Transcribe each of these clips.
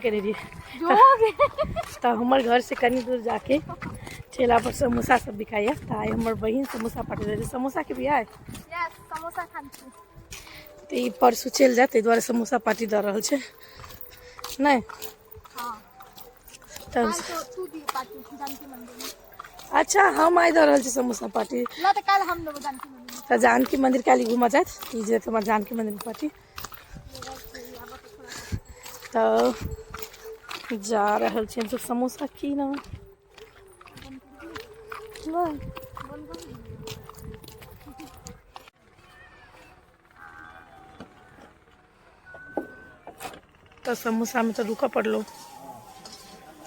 केने रहियै तऽ हमर घरसँ कनि दूर जाके ठेला पर समोसा सब बिकाइए। तऽ आइ हमर बहिन समोसा पार्टी दै छै। समोसा के बियाह यस, समोसा खान छी। तऽ ई परसू चलि जायत, ताहि दुआरे समोसा पार्टी दऽ रहल छै। नहि हाँ। तऽ काल तो तू दी पार्टी जानकी मंदिर में। अच्छा, हम आइ दऽ रहल छी समोसा पार्टी। ना तऽ काल हम देबो जानकी मंदिर में। तऽ जानकी मंदिर काल्हि घूमऽ जायत, ई जे हमर जानकी मंदिर पार्टी। तऽ जा रहल छी हमसब समोसा कीनऽ। नहि तऽ समोसामे तऽ रुकऽ पड़लो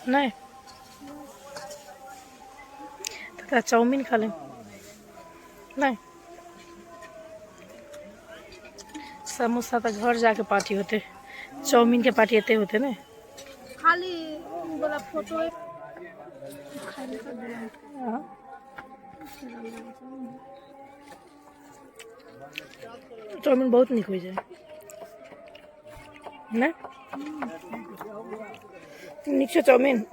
नहि तऽ चाउमिन खा ले। नहि, समोसा तऽ घर जाके पार्टी होते, चाउमिन के पार्टी एते होते ने। खाली उ वाला फोटो। हाँ। चाउमिन बहुत नीक होइ छै ने, नीक छै चाउमिन।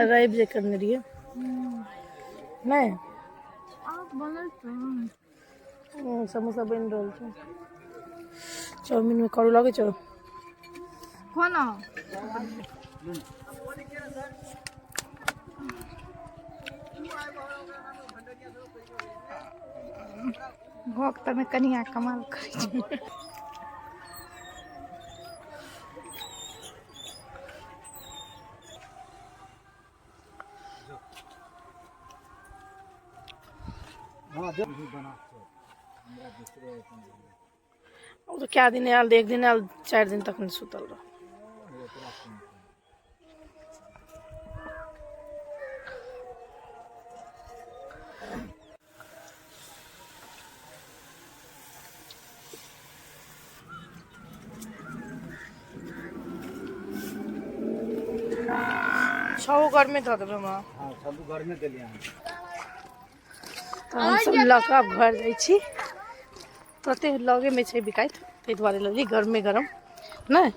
रवि जे करने रहियै नहि। बनल। समोसा बनि रहल छै। चाउमिन में करू लगै छौ? कोना भोग तमे कनिया कमाल करै छै। ओ तऽ कए दिन आयल, एक दिन आयल, 4 दिन तक नहि सुतल रह। छओ घरमे धऽ देबै हमरा। हँ, सब घरमे देलियै अहाँ। तऽ हमसब लऽ कऽ आब घर जाइ छी। तुरते लगेमे छै बिकाइत, ताहि दुआरे लेलियै गरमे गरम। नहि,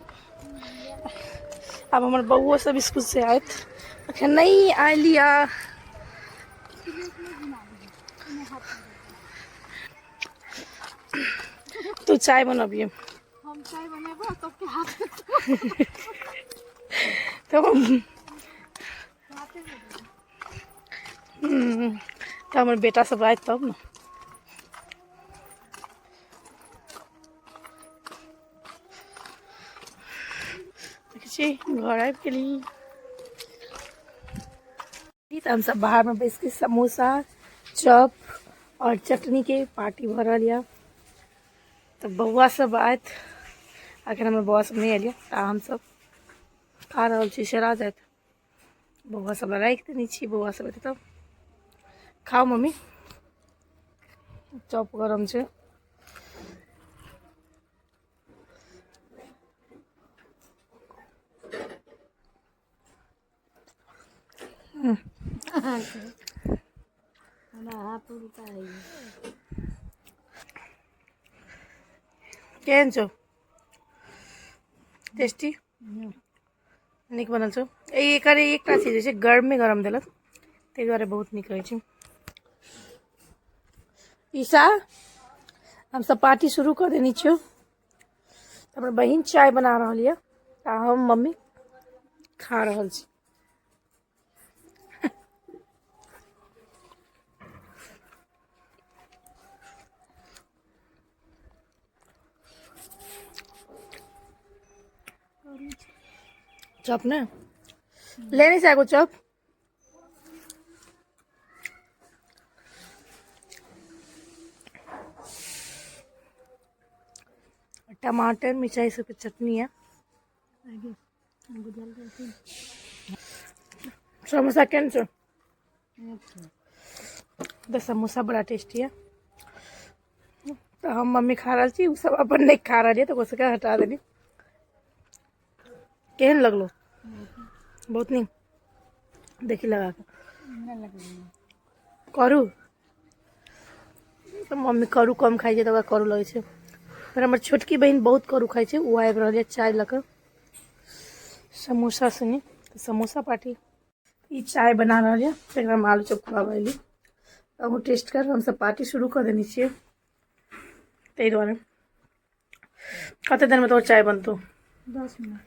आब हमर बौओ सब स्कूल से आयत, अखन नहि आयल यऽ। तू चाय बनबियै? हम चाय बनेबो सबके हाथ। तऽ तऽ हमर बेटा सब आयत तब ने। देखै छी, घर आबि गेली। तऽ हमसब बाहरमे बैस के समोसा, चॉप और चटनी के पार्टी भऽ रहल यऽ। तऽ बौआ सब आयत, अखन हमर बौआ सब नहि आयल यऽ। तऽ हमसब खा रहल छी, सेरा जायत। बौआ सब लए राखि देने छी, बौआ सब एतै तब खाउ। मम्मी, चॉप गरम छै। केहन छौ? टेस्टी, नीक बनल छौ। एकर एकटा चीज होइ छै, गरमे गरम देलक, ताहि दुआरे बहुत नीक रहै छै। ईशा, हमसब पार्टी शुरू कऽ देने छियौ। हमर बहिन चाय बना रहल यऽ आ हम मम्मी खा रहल छी। चॉप ने लेने से एगो चॉप, टमाटर मिर्चाई सबके चटनी है। समोसा केहन छौ? तऽ समोसा बड़ा टेस्टी है। तऽ हम मम्मी खा रहल छी, ओ सब अपन नहि खा रहल यऽ, तऽ ओकरा सबके हटा देली। केहन लगलो? बहुत नीक। देखी लगा के। करू तऽ मम्मी करू कम खाइ छै तऽ ओकरा करू लगै छै। पर हमर छोटकी बहिन बहुत करू खाइ छै, ओ आबि रहल यऽ चाय लऽ कऽ समोसा सङ्गे, तऽ समोसा पार्टी। ई चाय बना रहल यऽ, एकरा हम आलू चॉप खुआबै एली। अहूँ टेस्ट कर। हमसब पार्टी शुरू कऽ देने छियै, ताहि दुआरे। कते देरमे तोहर चाय बनतौ? 10 मिनट।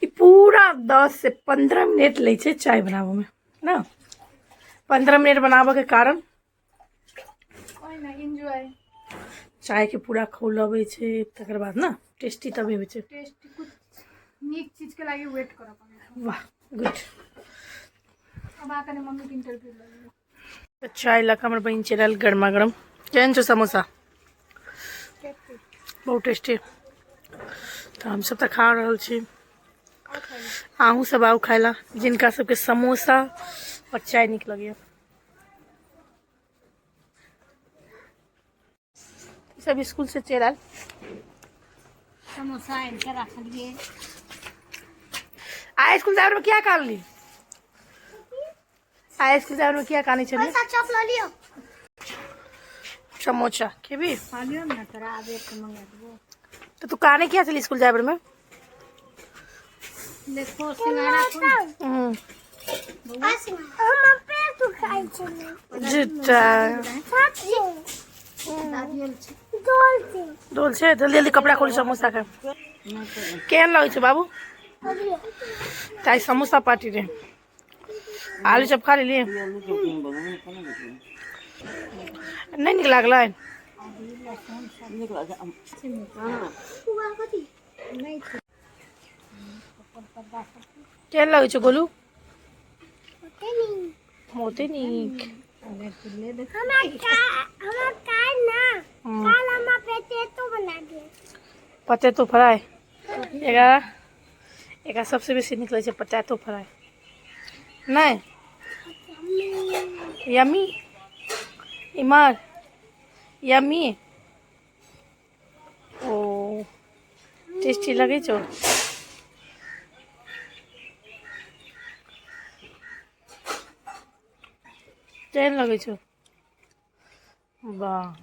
ई पूरा 10 से 15 मिनट लै छै चाय बनाबऽमे ने। 15 मिनट बनाबऽके कारण ओहिना एन्जॉय। चायके पूरा खौलबै छै, तकर बाद ने टेस्टी तभी होइ छै। टेस्टी कुछ नीक चीजके लागि वेट करऽ पड़ै छै। वाह, गुड। अब अहाँ कनि मम्मीके इंटरव्यू लऽ लिअ। तऽ चाय लऽ कऽ हमर बहिन चलि आयल। गर्मा गर्म केहन छौ समोसा? टेस्टी। बहुत टेस्टी। तऽ हमसब तऽ खा रहल छी, अहूँ सब आउ खाय ला, जिनका सबके समोसा और चाय नीक लगैया। सब स्कूल से चलि आयल। समोसा आनि कऽ रखलियै। आइ स्कूल जाय में किया कानली? आइ स्कूल जाय में किया कानै छली? चॉप लऽ लिअ। समोसा खेबी? कहलियौ ने तोरा, आबे के मंगा देबो। तऽ तू काने किया छली स्कूल जाय में? देखो, सिंघाड़ा कोन? जुत्ता डोल छै। जल्दी जल्दी कपड़ा खोली, समोसा खा। केहन लगै छै बाबू? तऽ आइ समोसा पार्टी रे। आलू चप खा लेलियै, नहि नीक लागलै? केहन लगै छै गोलू? बहुते नीक। पटेटो फ्राई एकरा एकरा सबसे बेसी नीक लगै छै पटेटो फ्राई। नहि यमी इमर यमी ओ टेस्टी लगै छौ? केहन लगै छौ? वाह।